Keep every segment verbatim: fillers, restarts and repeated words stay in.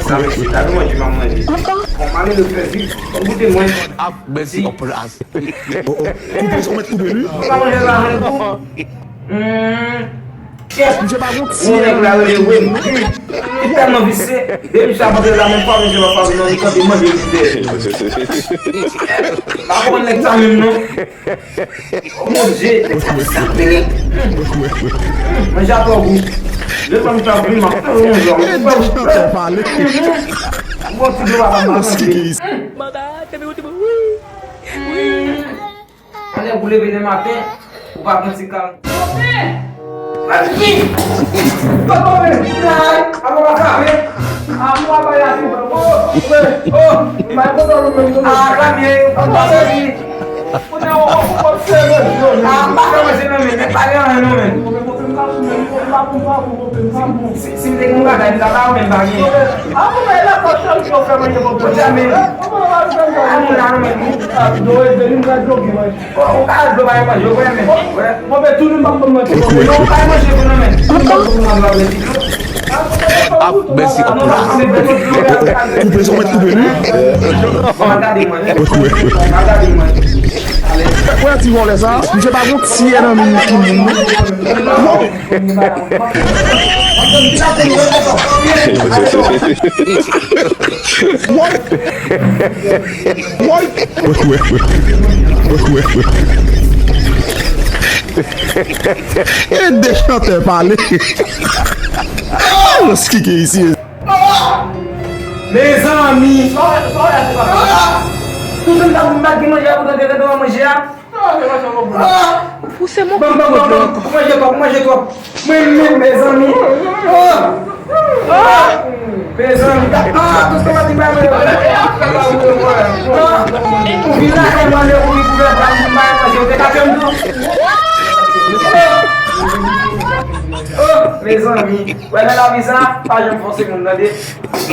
Sa, mesye, gade manje m ap manje. Bon, malere fè vi. Bon, goute mwen. Ap, mèsi, on plas. Oh, oh. Koupe, ou mèt koupe, wi. Ou pa manje la, men pou. Hmm. Kèt. Misye pa gon ti nèg la rele Wendy. Li tèlman visye. Depi misye ap antre la, menm pa misye pa pale, non, li kanpe manje li dèyè. Pa konn nèg sa menm, non. Oh mon Dieu, sa fini. Manje a twò gou. Letan m t ap vin, m ap fè yon zòn. Bon, ti dlo papa m ap manje. Manda, kebe ou te bon. Wi. Wi. Anlè ou leve lè maten, ou pa pran ti kal. Mwen fin. Mwen konprann. Ay, avan pa sa, men. A, mwen pa pale a tou. Oh, oh, oh. Mwen kontan nou menm tou. A, la byen, an pa sezi. Kounye a, ou, ou, ou, ou, ou, ou. A, m pa fè manje non, men, men pale anyen non, men. Si, si m te gen yon bagay, m ta ba ou, men m pa gen. A, mwen la pa chanm ki yo fè manje pou mwen. Kounye a, men. A, mwen la non, men. A, dlo e de li, m ka dlo ki manje. Ou, ou ka al dlo bay manje, ou konnen men. Wè. Bon, men tou nou m p ap konn manje. Non, ou bay manje pou nou men. Ap, mèsi, anpil. Koupe, sa w mèt koupe, wi. Bon, al gade mwen, men. Al gade mwen. Wè ti vòlè sa, misye pa gon ti yè nan men ki moun. Woy! Woy! Woy, woy, woy. Woy, woy, woy. E de chantè pale. Alòs ki gen isi? Mezanmi! Tout moun ta pou m bat gen manje a pou tande tande manje a. Ou se mon kout pwodlòk. Ou manje twòp, ou manje twòp. Mwen menm, mezanmi. Oh! Oh! Mezanmi. Ah, tout sa m ap di bay mwen. Ou vin lakay mwen, ou vin kouvè pa m, bay manje, ou te ka fè m tou. Oh, mezanmi. Wè nan lavi sa, pa janm fòse moun, tande.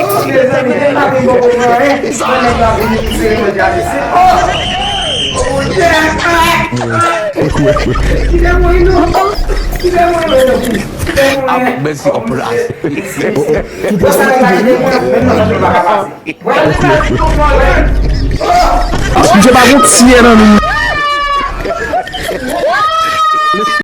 Oh, mezanmi, se pa vin bon pou mwen, hein. Mwen nèg la vini pou sere mwen djab isit. Oh! Oh, yeah! Kite mwen, non. Kite mwen, non. Kite mwen. Mèsi, anpil. Bon, sa nèg la kite mwen, menm nan sa pa ka pase. Wè, nèg la kite mwen, hein. Oh! Misye pa gon ti yè nan men.